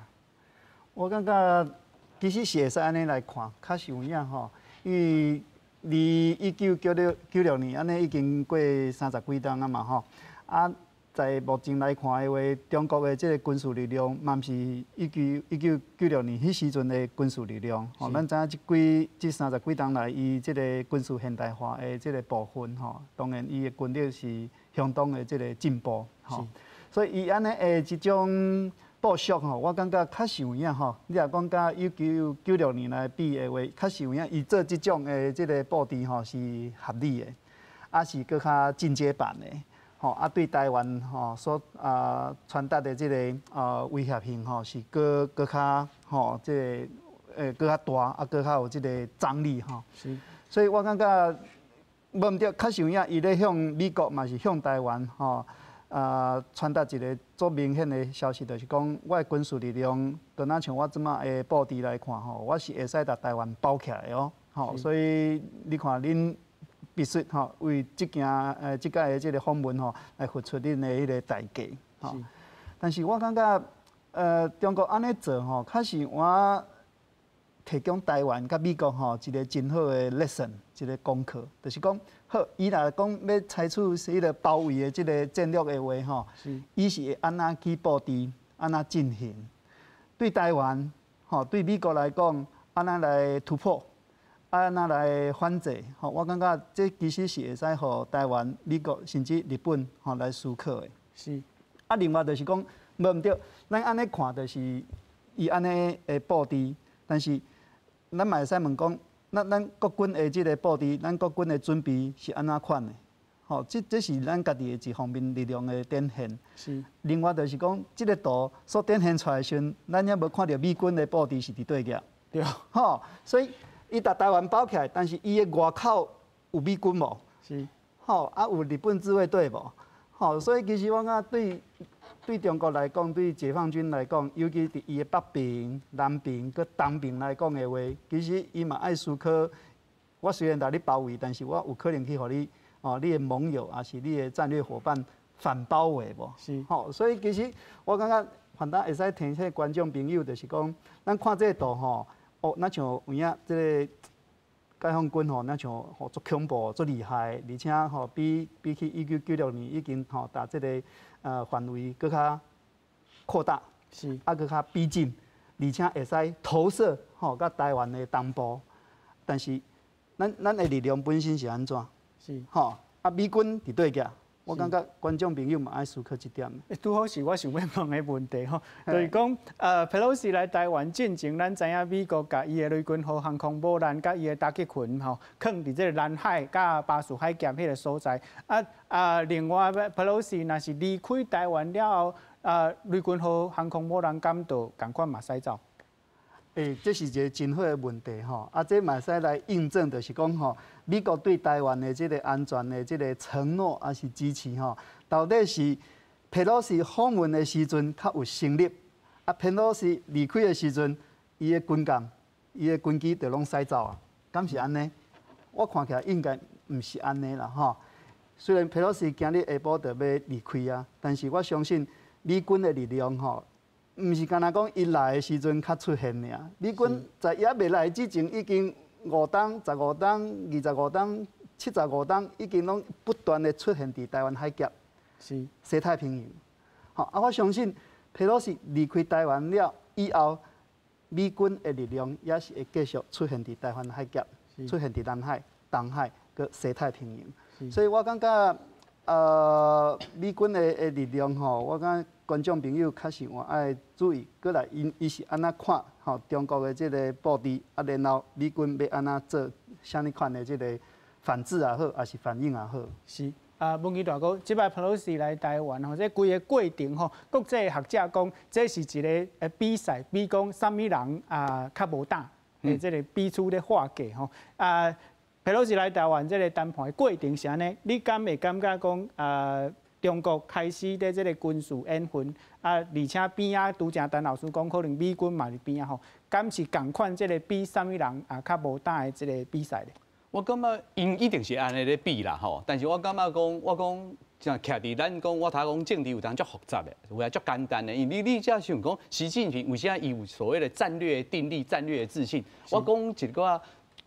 我感覺其實是會使按呢來看，確實有影吼，因為離1996年按呢已經過三十幾冬啊嘛吼，啊，在目前來看的話，中國的這個軍事力量嘛毋是1996年彼時陣的軍事力量。吼，咱知影這三十幾冬來，伊這個軍事現代化的這個部分吼，當然伊的軍力是相當的這個進步。吼，所以伊按呢的這種部署吼，我感覺確實有影吼。你若講佮1996年來比的話，確實有影，伊做這種的這個布置吼是合理的，啊是閣較進階版的。吼啊，對台灣吼所傳達的這个威脅性吼是閣閣較吼這个閣較大，啊閣較有這个張力吼。所以我感覺無毋對，確實有影，伊咧向美國嘛是向台灣吼傳達一个足明顯的消息，就是講我的軍事力量，就若像我這馬的布置來看吼，我是會使共台灣包起來哦。吼，所以你看恁必須吼為這件這擺的這个訪問吼來付出恁的彼个代價吼。但是我感覺中國按呢做吼，確實我提供台灣佮美國吼一个真好的 lesson，一个功課，就是講好，伊若講欲採取彼个包圍的這个戰略的話吼，伊是會按怎去布置，按怎進行？對台灣吼，對美國來講，按怎來突破？按怎來反制？吼，我感覺這其實是會使予台灣、美國甚至日本吼來思考的。啊，另外就是講，無毋對，咱按呢看就是伊按呢的布置，但是咱嘛會使問講，咱國軍的這个布置，咱國軍的準備是按怎款的？吼，這是咱家己的一方面力量的展現。另外就是講，這个圖所展現出來的時陣，咱猶無看著美軍的布置是佇佗額。吼，所以伊共台灣包起來，但是伊的外口有美軍無？吼，啊有日本自衛隊無？吼，所以其實我感覺對中國來講，對解放軍來講，尤其佇伊的北邊、南邊、閣東邊來講的話，其實伊嘛愛思考。我雖然共你包圍，但是我有可能去予你哦，你的盟友抑是你的戰略夥伴反包圍無？吼，所以其實我感覺，反正會使提醒觀眾朋友，就是講，咱看這个圖吼，哦，若像有影這个解放軍吼，若像吼足恐怖、足厲害，而且吼比起1996年已經吼共這个範圍閣較擴大，啊閣較逼近，而且會使投射吼到台灣的東部，但是咱的力量本身是按怎？吼，啊美軍佇佗額？我感覺觀眾朋友嘛愛思考這點。拄好是我想欲問的問題吼，就是講，佩洛西來台灣進前，咱知影美國共伊的雷根號航空母艦佮伊的打擊群吼，囥佇這个南海佮巴士海峽彼个所在。啊，另外佩洛西若是離開台灣了後，雷根號航空母艦敢就仝款嘛使走？欸，這是一个真好的問題吼，啊，這嘛會使來印證，就是講吼，美國對台灣的這个安全的這个承諾抑是支持吼，到底是佩洛西訪問的時陣較有成立，啊，佩洛西離開的時陣，伊的軍艦、伊的軍機就攏使走啊，敢是按呢？我看起來應該毋是按呢啦吼。雖然佩洛西今日下晡就欲離開啊，但是我相信美軍的力量吼，毋是干焦講伊來的時陣較出現爾。美軍在伊猶未來之前，已經5冬、15冬、25冬、75冬，已經攏不斷的出現佇臺灣海峽、西太平洋。吼啊！我相信佩洛西離開臺灣了以後，美軍的力量也是會繼續出現佇臺灣海峽、出現佇南海、東海、佮西太平洋。所以我感覺，美軍的力量吼，我感覺觀眾朋友確實有愛注意，過來𪜶伊是按怎看吼中國的這个布置，啊，然後美軍欲按怎做啥物款的這个反制也好，抑是反應也好。是啊，文琦大哥，這擺佩洛西來臺灣吼，這規个過程吼，國際學者講，這是一个比賽，比講啥物人啊較無膽，的這个彼此咧劃界吼啊。佩洛西來臺灣這个談判的過程是按呢？你敢會感覺講啊，中國開始佇這个軍事演訓啊，而且邊仔拄才陳老師講，可能美軍嘛佇邊仔吼，敢是仝款這个比啥物人啊較無膽的這个比賽咧？我感覺𪜶一定是按呢咧比啦吼，但是我感覺講，我講像徛佇咱講，我頭講政治有當足複雜的，有影足簡單的，因為你才想講，習近平為啥伊有所謂的戰略定力、戰略自信？我講一個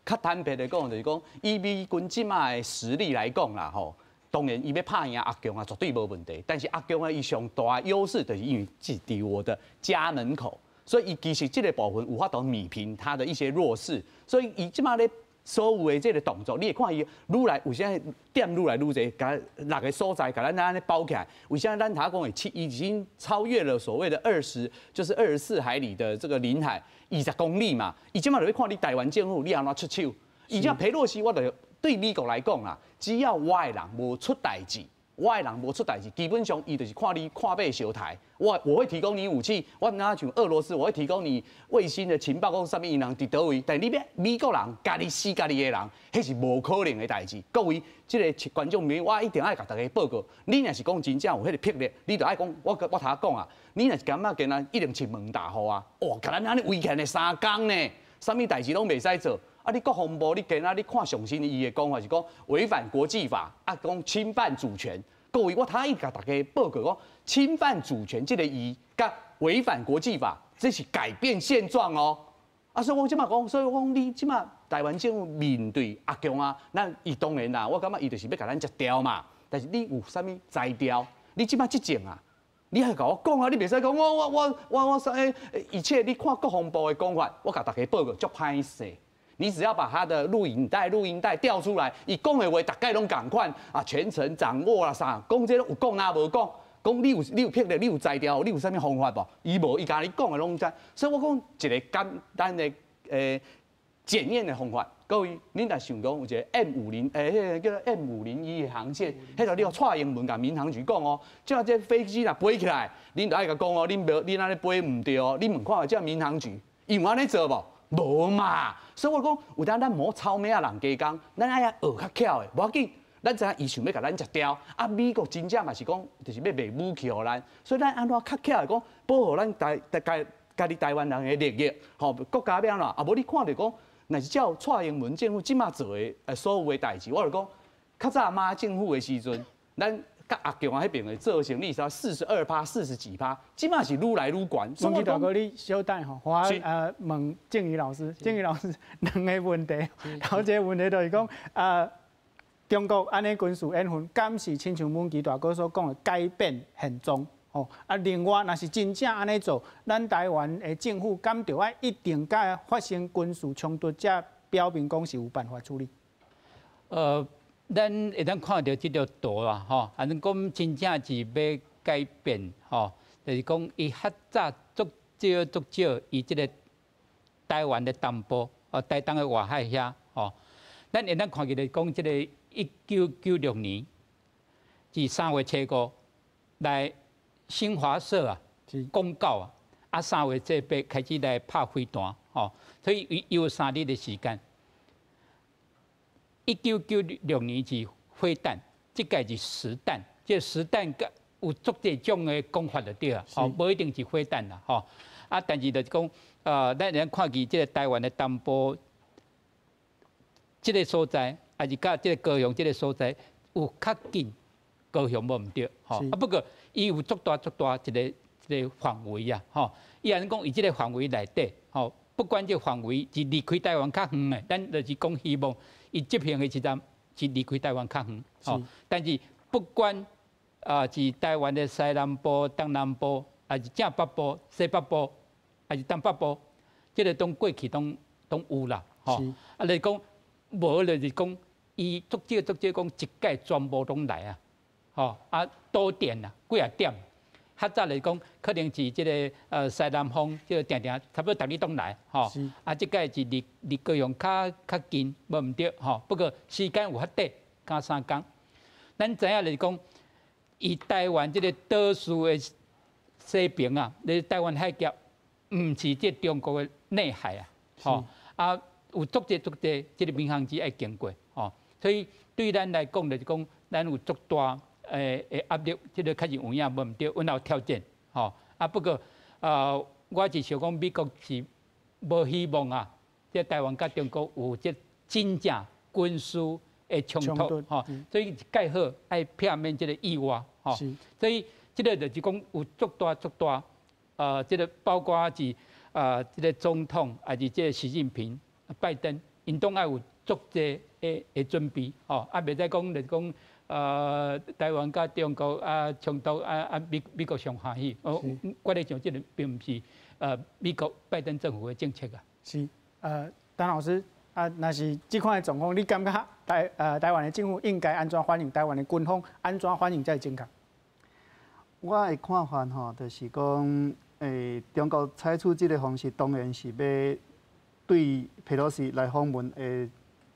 較坦白的講，就是講以美軍這馬的實力來講啦吼，當然伊欲拍贏阿共啊，絕對無問題。但是阿共啊，伊上大的優勢就是因為是佇我的家門口，所以伊其實這个部分有法度弭平他的一些弱勢，所以伊這馬咧所有的這个動作，你會看伊愈來有啥點愈來愈濟，共六个所在共咱按呢包起來。為啥咱頭講的七已經超越了所謂的二十，就是24海里的這個領海20公里嘛？伊這馬就欲看你臺灣政府你按怎出手。而且佩洛西，我就對美國來講啦，只要我的人無出代誌，我的人無出代誌，基本上伊就是看你看馬相抬。我會提供你武器，我若像俄羅斯，我會提供你衛星的情報，講啥物𪜶人佇佗位。但你欲美國人家己死家己的人，彼是無可能的代誌。各位，這个觀眾朋友，我一定愛共大家報告。你若是講真正有彼个魄力，你就愛講，我我頭講啊，你若是感覺今仔一定穿門大戶啊，哇，共咱按呢圍起來三工呢，啥物代誌攏袂使做。啊！你國防部，你今仔你看上新伊的講法是講違反國際法，啊，講侵犯主權。各位，我頭已共大家報告講，侵犯主權這个字，佮違反國際法，這是改變現狀哦。啊，所以我這馬講，所以我講你這馬臺灣政府面對阿共啊，咱伊當然啦，我感覺伊就是欲共咱食掉嘛。但是你有啥物才調？你這馬執政啊？你愛共我講啊！你袂使講我我我我我啥？一切你看國防部的講法，我共大家報告足歹勢。你只要把他的錄影帶、錄音帶調出來，伊講的話大概攏仝款啊，全程掌握啦啥，講這攏有講若無講，講你有魄力，你有才調，你有啥物方法無？伊無，伊共你講的攏知。所以我講一个簡單的檢驗的方法，各位，你若想講有一个 M50，彼个叫做 M501的航線，彼個你予蔡英文共民航局講哦，這這飛機若飛起來，恁就愛共講哦，恁無恁按呢飛毋對哦，你問看這民航局，伊有按呢做無？無嘛，所以我講有當咱莫草莓仔人加工，咱愛學較巧的，無要緊。咱知影伊想欲共咱食掉，啊，美國真正嘛是講，就是欲賣武器予咱，所以咱按怎較巧的講，保護咱台台家家己臺灣人的利益，吼，國家欲按怎？啊，無你看著講，若是照蔡英文政府這馬做的所有的代誌，我就講，較早馬政府的時陣，咱佮阿共彼爿的做生意是42趴、40幾趴，這馬是愈來愈懸。文琦大哥，你稍等吼，我問靜怡老師，靜怡老師兩个問題，頭一个問題就是講中國按呢軍事演訓，敢是親像文琦大哥所講的改變現狀？吼啊！另外，若是真正按呢做，咱臺灣的政府敢著愛一定共發生軍事衝突，才表明講是有辦法處理？咱會當看著這條圖啦，吼，按呢講真正是欲改變，吼，就是講伊較早足少足少，伊這个臺灣的東部，哦，台東的外海遐，吼，咱會當看見來講，這个1996年是3月7日來新華社啊公告啊，啊3月初八開始來拍飛彈，吼，所以伊有3日的時間。1996年是飛彈，這屆是實彈，這實彈有足濟種的講法就對啊，吼，無一定是飛彈啦，吼。啊，但是就是講，咱會當看見這个臺灣的東部這个所在，抑是佮這个高雄這个所在有較近，高雄無毋對，吼。啊，不過伊有足大足大一个一个範圍啊，吼。伊按呢講，伊這个範圍內底，吼，不管這個範圍是離開台灣較遠的，咱就是講希望伊執行的時陣是離開台灣較遠，吼。但是不管啊是台灣的西南部、東南部，抑是正北部、西北部，抑是東北部，這个攏過去攏攏有啦，吼。啊，你講無就是講，伊足少足少講一屆全部攏來啊，吼啊多點啊，幾仔點。較早來講，可能是這个西南風，這个定定差不多逐日攏來，吼。啊，這擺是離離高雄較較近，無毋對，吼。不過時間有較短，敢3工。咱知影就是講，以台灣這个島嶼的西邊啊，咧台灣海峽，毋是這中國的內海啊，吼啊，有足濟足濟這个民航機愛經過，吼，所以對咱來講就是講，咱有足大的壓力，這个確實有影無毋對，阮有挑戰，吼啊。不過啊，我是想講美國是無希望啊，這台灣佮中國有這真正軍事的衝突，吼，所以蓋好愛避免這个意外，吼，所以這个就是講有足大足大，這个包括是啊，這个總統，抑是這个習近平、拜登，𪜶攏愛有足濟的的準備，吼，啊，袂使講就是講，台灣佮中國啊衝突啊啊美美國上歡喜，哦，我咧想這个並毋是美國拜登政府的政策啊。是，陳老師啊，若是這款的狀況，你感覺台台灣的政府應該按怎反應？台灣的軍方按怎反應才會正確？我的看法吼，就是講，中國採取這个方式，當然是欲對佩洛西來訪問會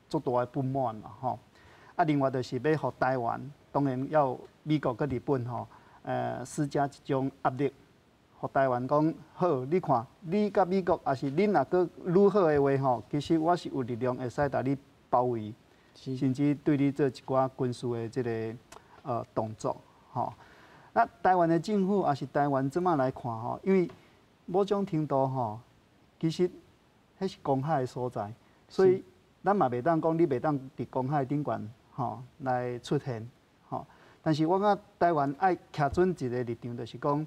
足大的不滿嘛，吼。啊，另外就是欲予台灣，當然要美國佮日本吼，施加一種壓力，予台灣講好，你看，你佮美國，抑是恁若閣愈好的話吼，其實我是有力量會使共你包圍，甚至對你做一寡軍事的這个動作，吼。那台灣的政府抑是台灣這馬來看吼，因為某種程度吼，其實彼是公海的所在，所以咱嘛袂當講你袂當佇公海頂懸吼來出現，吼。但是我感覺台灣愛徛準一個立場，就是講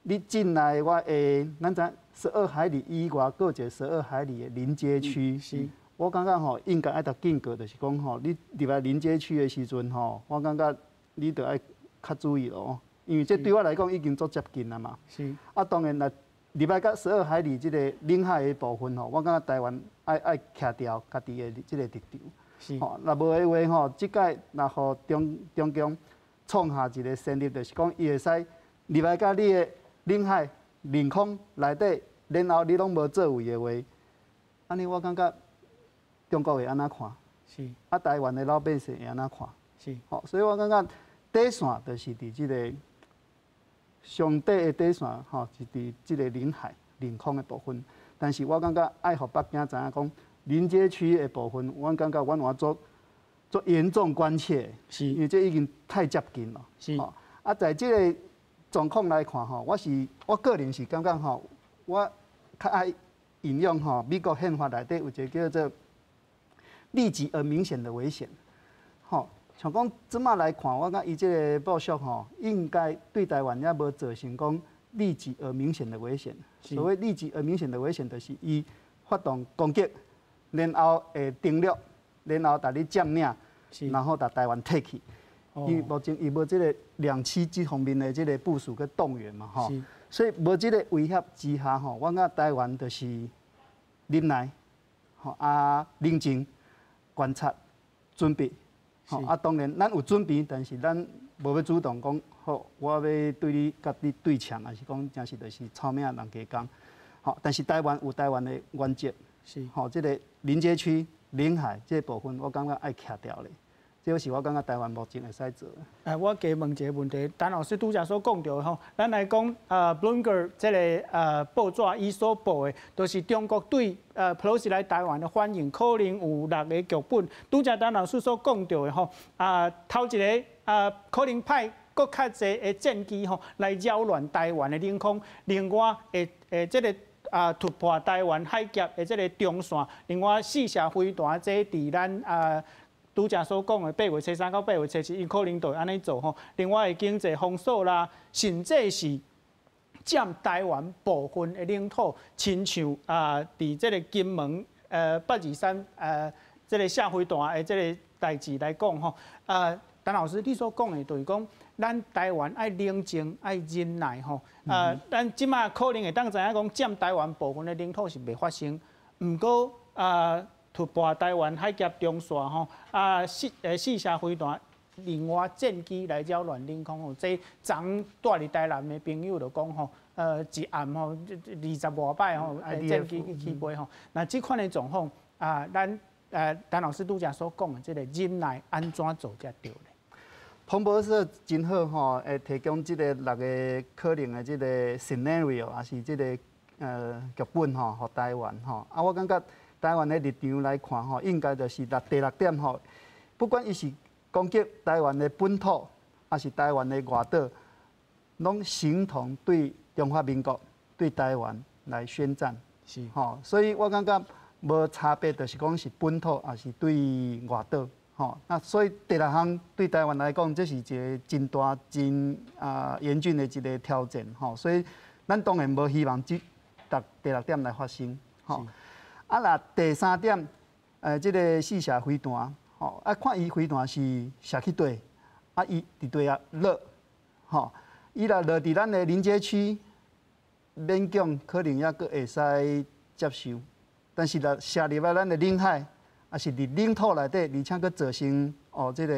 你進來我的，咱知12海里以外，閣有一個十二海里的鄰接區。我感覺吼，應該愛共警告，就是講吼，你入來鄰接區的時陣吼，我感覺你著愛較注意咯，因為這對我來講已經足接近啦嘛。啊，當然啦，入來到十二海里這个領海的部分吼，我感覺台灣愛愛徛牢家己的這個立場。吼，若無的話吼，這擺若予中中共創下一個先例，就是講伊會使入來到你的領海、領空內底，然後你攏無作為的話，按呢我感覺中國會按怎看？啊，台灣的老百姓會按怎看？吼，所以我感覺底線就是佇這個上底的底線，吼，是佇這個領海、領空的部分。但是我感覺愛予北京知影講，鄰接區的部分，我感覺阮嘛足足嚴重關切，因為這已經太接近了。啊，在這個狀況來看吼，我是我個人是感覺吼，我較愛引用吼美國憲法內底有一個叫做立即而明顯的危險，吼，像講這馬來看，我感覺伊這个部署吼，應該對台灣猶無造成講立即而明顯的危險。所謂立即而明顯的危險，就是伊發動攻擊，然後會登陸，然後共你佔領，然後共台灣提去。因為目前伊無這个兩棲這方面的這个部署佮動員嘛，吼，所以無這个威脅之下，吼，我感覺台灣就是忍耐，吼啊冷靜觀察準備，吼啊當然咱有準備，但是咱無欲主動講好，我欲對你共你對嗆，抑是講誠實就是臭命人家講，吼，但是台灣有台灣的原則，吼，這个鄰接區、領海這个部分，我感覺愛徛牢咧。這是我感覺台灣目前會使做的。我加問一個問題，陳老師拄才所講著的吼，咱來講，Bloomberg 這个報紙伊所報的，就是中國對佩洛西來台灣的反應，可能有六个劇本。拄才陳老師所講著的吼，啊，頭一个啊，可能派閣較濟的戰機吼來擾亂台灣的領空，另外會會這个啊突破台灣海峽的這个中線，另外試射飛彈這佇咱啊。拄才所講的8月初3到8月初7，伊可能就會按呢做吼。另外，經濟封鎖啦，甚至是佔台灣部分的領土，親像啊，佇這個金門823這個射飛彈的這個代誌來講吼，陳老師，你所講的就是講，咱台灣愛冷靜、愛忍耐吼。咱這馬可能會當知影講，佔台灣部分的領土是袂發生，毋過啊，突破台灣海峽中線吼，啊，試射飛彈，另外戰機來擾亂領空吼，這昨蹛佇台南的朋友就講吼，一暗吼20外擺吼，戰機去起飛吼。那這款的狀況啊，咱陳老師拄才所講的這個忍耐按怎做才對咧？彭博社真好吼，會提供這個六个可能的這個 scenario，也是這個劇本吼，予台灣吼。啊，我感覺台灣的立場來看吼，應該就是第六點吼，不管伊是攻擊台灣的本土，抑是台灣的外島，攏形同對中華民國對台灣來宣戰。是吼，所以我感覺無差別，就是講是本土，抑是對外島。吼，那所以第六項對台灣來講，這是一個真大、真嚴峻的一個挑戰。吼，所以咱當然無希望這第六點來發生。吼，啊，若第三點，這個試射飛彈，吼，啊，看伊飛彈是射去佗，啊，伊佇佗啊落，吼，伊若落佇咱的鄰接區，勉強可能猶閣會使接受，但是若射入來咱的領海，抑是佇領土內底，而且閣造成哦這個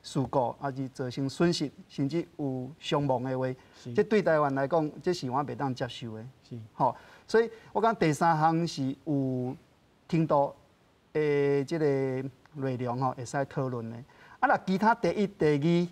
事故，抑是造成損失，甚至有傷亡的話，這對台灣來講，這是我袂當接受的。是，吼，所以我講第三項是有程度的這個內容吼，會使討論的。啊，若其他第一、第二、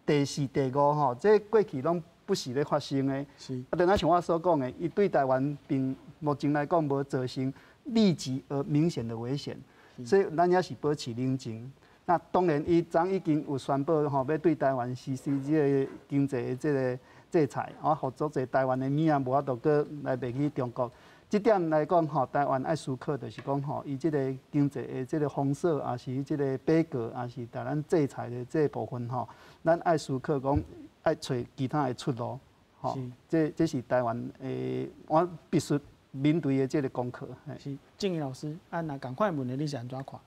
第四、第五吼，這過去攏不時咧發生的。是。啊，就若像我所講的，伊對台灣並目前來講無造成立即而明顯的危險。所以咱也是保持冷靜。那當然，伊昨已經有宣布吼，欲對台灣實施這個經濟的這個制裁，啊，予足濟台灣的物仔無法度閣來賣去中國。這點來講吼，台灣愛思考就是講吼，伊這個經濟的這個封鎖，抑是這個杯葛，抑是共咱制裁的這部分吼，咱愛思考講愛揣其他的出路。吼，這是台灣的我必須面對的這個功課。是，正義老師，啊，若仝款問題，你是按怎看？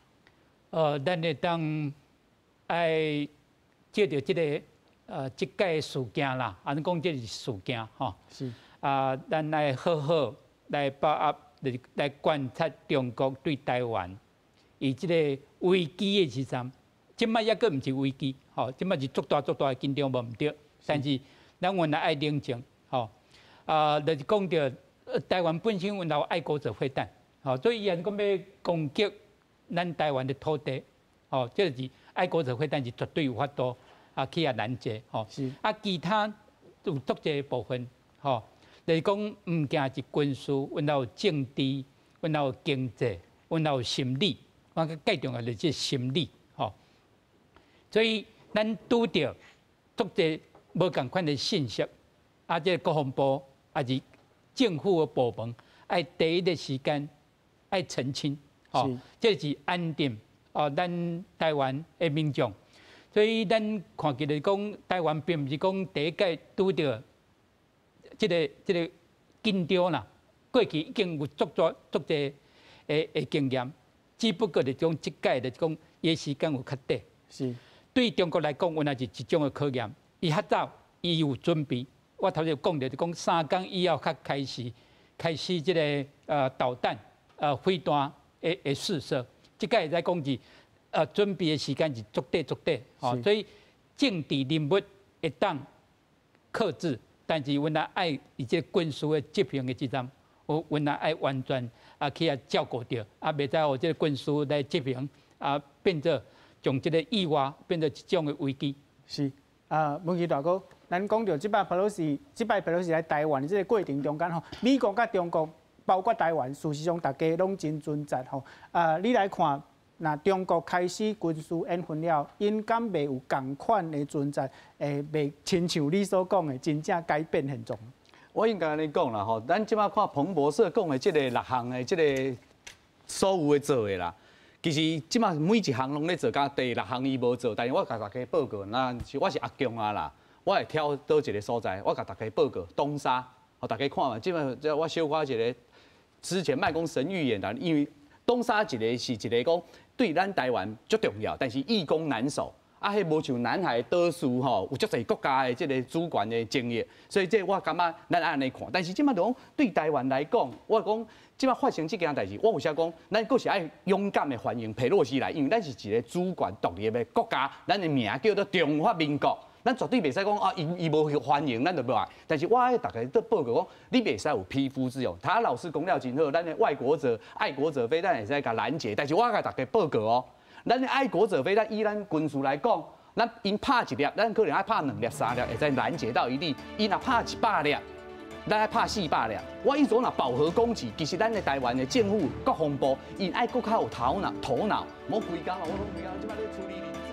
咱會當愛藉著這个這屆事件啦，按呢講這是事件吼。是。啊，咱愛好好來把握，來來觀察中國對台灣，伊這個危機的時陣，這擺猶閣毋是危機，吼，這擺是足大足大的緊張，無毋對。但是咱原來愛冷靜，吼，啊，就是講著台灣本身阮有愛國者飛彈，吼，所以伊按講欲攻擊咱台灣的土地，吼，這是愛國者飛彈是絕對有法度啊去共攔截，吼。是。啊，其他有足濟部分，吼，就是講毋僅是軍事，阮有政治，阮有經濟，阮有心理，我較重要就是這心理，吼。所以咱拄著足濟無仝款的信息，啊，這個國防部抑是政府的部門，愛第一个時間愛澄清，吼，這是安定哦，咱台灣的民眾。所以咱看起來講，台灣並毋是講第一擺拄著這個緊張啦，過去已經有足足足濟的經驗，只不過是講這擺就是講伊的時間有較短。是。對中國來講，原來是一種的考驗。伊較早伊有準備，我頭先講著就講三工以後才開始這个導彈飛彈的試射，這擺會使講是準備的時間是足短足短，吼，所以政治人物會當克制，但是阮若愛佇這個軍事的執行的時陣，有阮若愛完全啊去共照顧著，啊，袂使予這個軍事來執行啊變做從這個意外變做一種的危機。是啊，文琪大哥，咱講著這擺佩洛西，這擺佩洛西來台灣的這個過程中間吼，美國佮中國，包括台灣，事實上大家攏真存在吼。啊，你來看，若中國開始軍事演訓了，𪜶敢袂有仝款的存在，會袂親像你所講的，真正改變現狀？我應該按呢講啦吼，咱這擺看彭博社講的這个六項的這个所有的做的啦，其實這馬每一項攏咧做，敢第六項伊無做，但是我共大家報告，若是我是阿強啊啦，我會挑佗一個所在，我共大家報告東沙，予大家看嘛。這馬這我小可一个之前莫講神預言啦，因為東沙一个是一个講對咱台灣足重要，但是易攻難守。啊，彼無像南海島嶼吼，有足濟國家的這个主權的爭議，所以這我感覺咱按呢看。但是這馬就講對台灣來講，我講這馬發生這件代誌，我有啥講，咱閣是愛勇敢的歡迎佩洛西來，因為咱是一个主權獨立的國家，咱的名叫做中華民國，咱絕對袂使講啊，伊無歡迎，咱就無愛。但是我愛逐家都報告講，你袂使有匹夫之勇。他老師講了真好，咱的外國者、愛國者飛彈會使共攔截，但是我共大家報告哦。咱的愛國者飛彈以咱軍事來講，咱𪜶拍一粒，咱可能愛拍兩粒、三粒，會使攔截到一粒；𪜶若拍100粒，咱愛拍400粒。我意思講，若飽和攻擊，其實咱的台灣的政府、國防部，𪜶愛閣較有頭腦、頭腦，莫規工我講規工這擺咧處理。